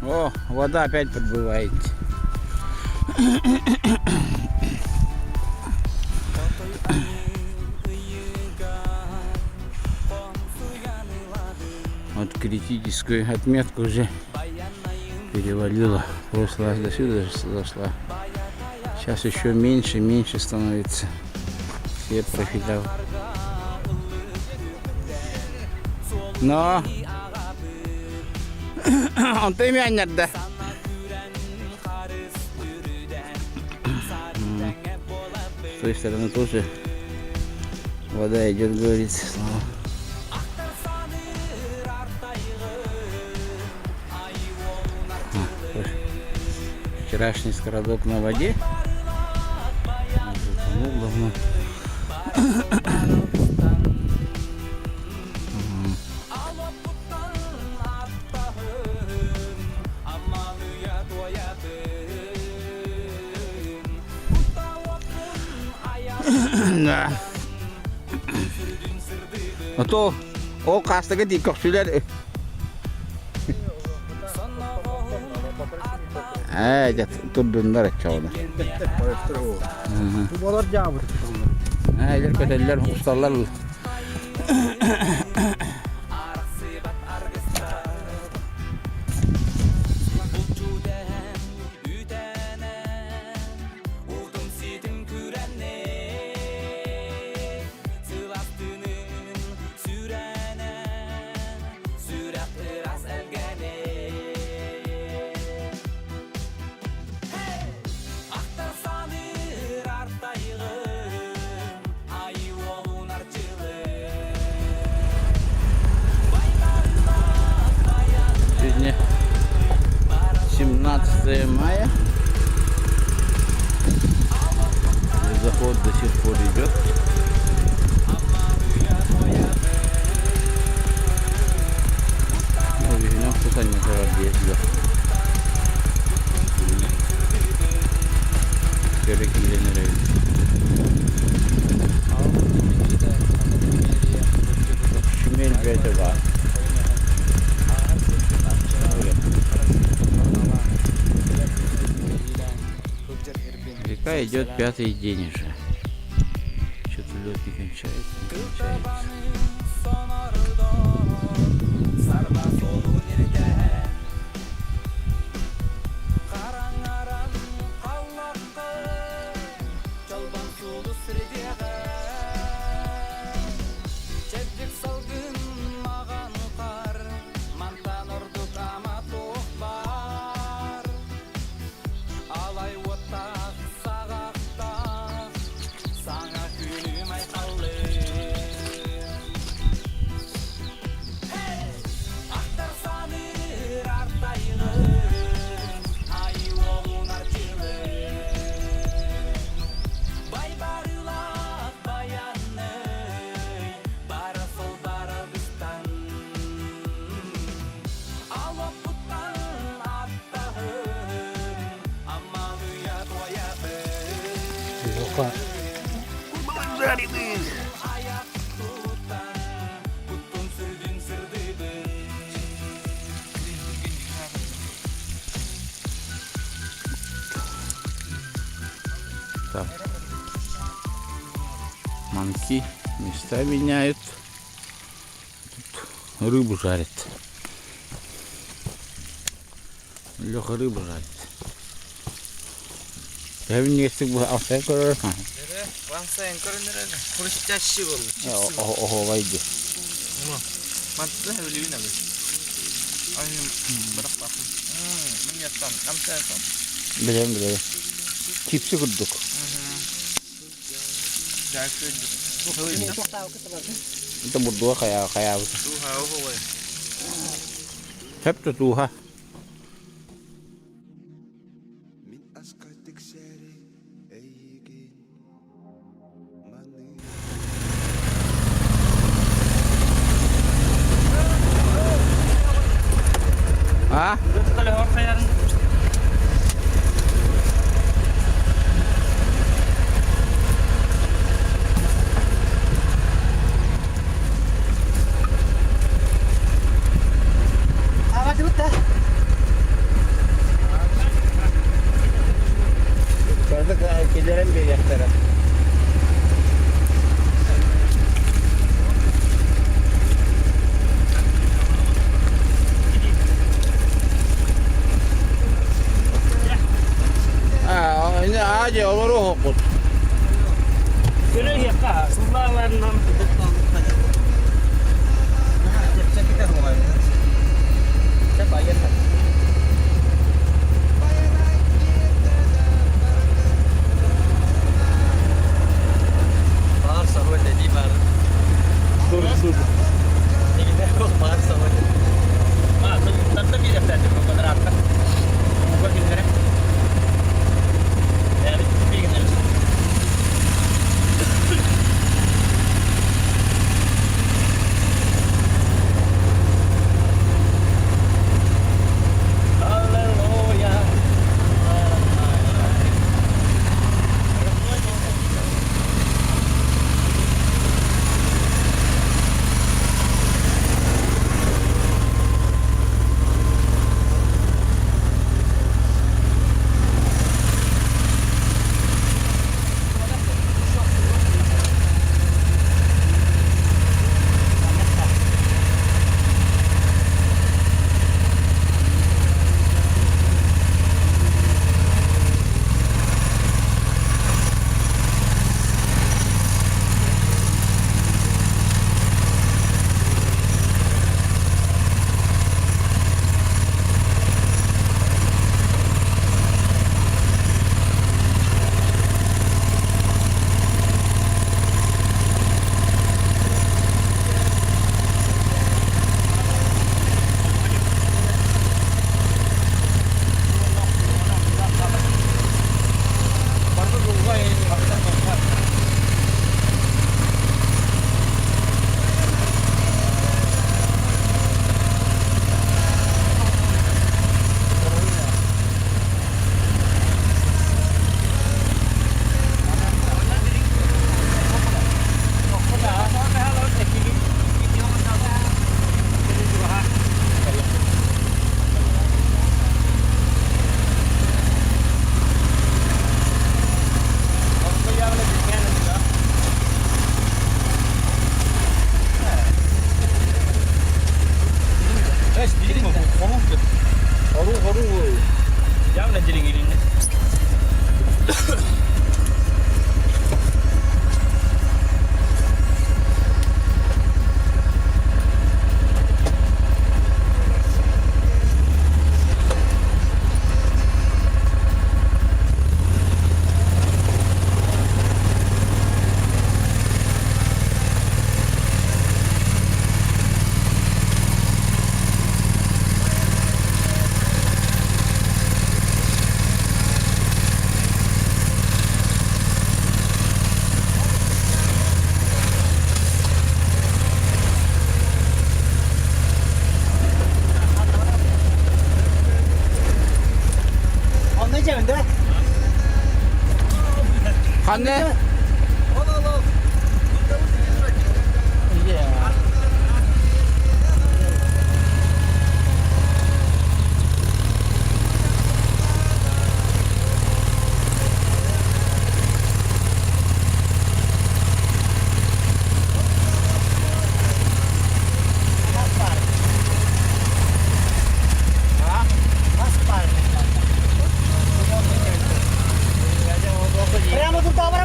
О, вода опять подбывает. Вот критическую отметку уже перевалила. В прошлый раз до сюда зашла. Сейчас еще меньше, меньше становится. Все профиля. Но Онто имээннэрдэ. С той стороны тоже вода идет, говорит, снова. Вчерашний скородок на воде. Затонул давно. Да. А то ол хаастыга дии көхсүлэр Ээ, дьэ турдуннар оччоҕуна. Болор дьаабыр. Ээ, илэр көтөллөр, усталлар. Сегодня 17 мая. Заход до сих пор идет. Көрө киирэн эрэбит. Шмель бэйэтэ баар. Река идет пятый день уже. Что-то лед не кончается, не кончается. Жареный! Так. Манки места меняют. Тут рыбу жарят. Леха рыбу жарит. Эбинньэстик бу алсайын көрөр. Вансайын көрүнөр хрустящий был. Оһуобай дии. Мантты өлүбүн абы. Ай, бырахпаппын. Мин яттам, амсайын. Билэм билэм. Чипсы курдук. Это бурдуга хайа хайаабыт. Хөп тутууха. Мин аска тиксээри эйигин маныы А? Киллэрэн биэриэхтэрэ. Аа, ини аадьа олоруохпут. Көрө сыллааларынан Баар саҕа дии баар. Dur dur. Баар саҕа. Тарда биэрэхтээти квадратка. Уга киллэрэ. Аллилуйя. Ханна? Прямо тут добре.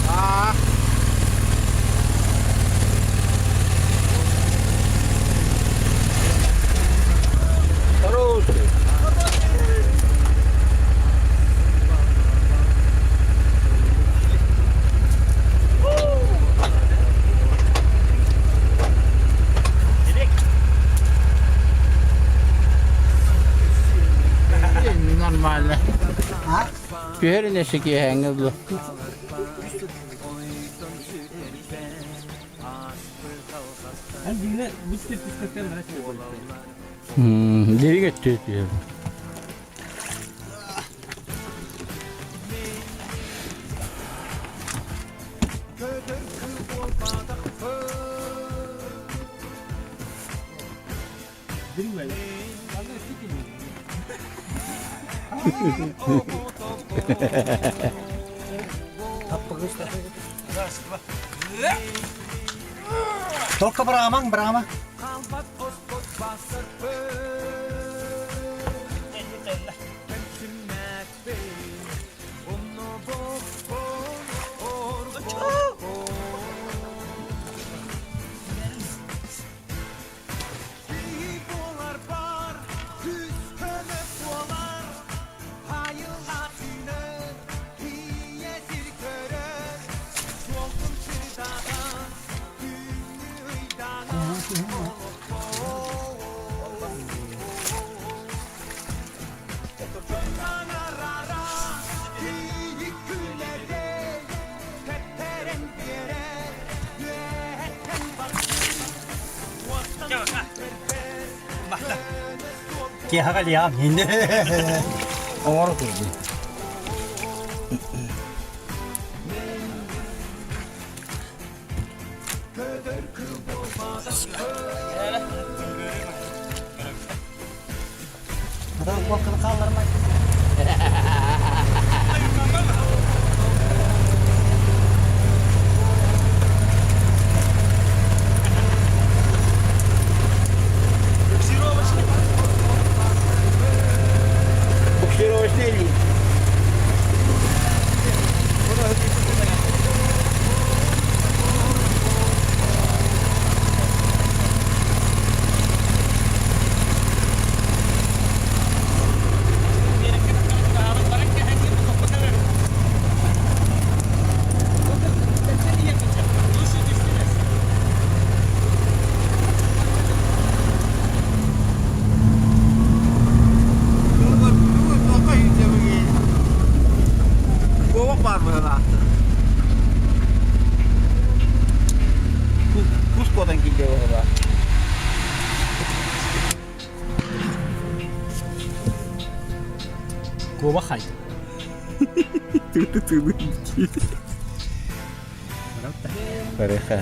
Аа. Хороший. Нормально. Түһэр несе киэһээҥҥэ дылы. Дириҥ өттү түһэр. Только быраамаҥ, быраама. Киэһэҕэ лиам Оҥоро турдун. Буксировочный лист. Кус куотан киирдэ буолла. Куобах хай. Барыха.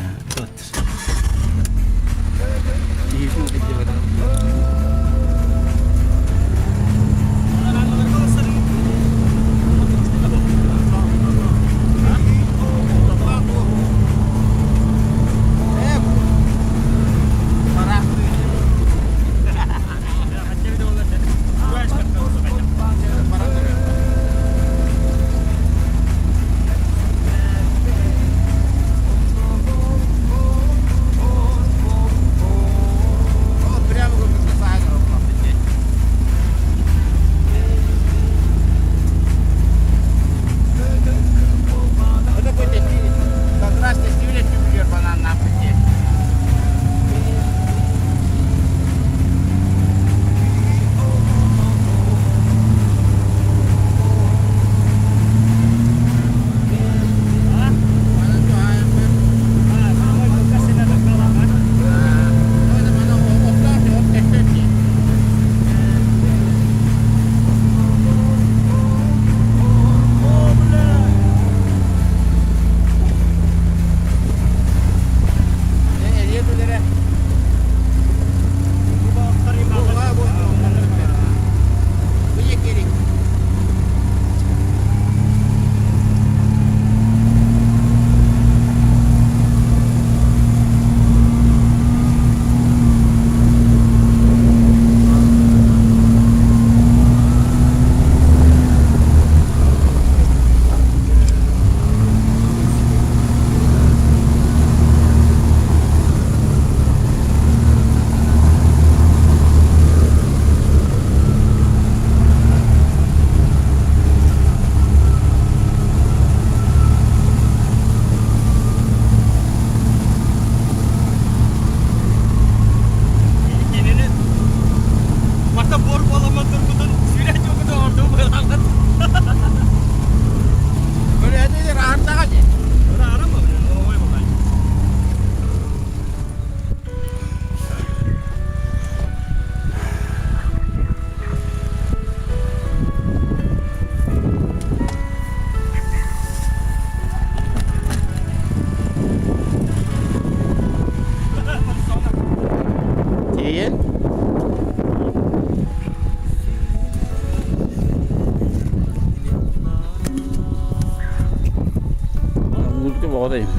Тоҕо дайым.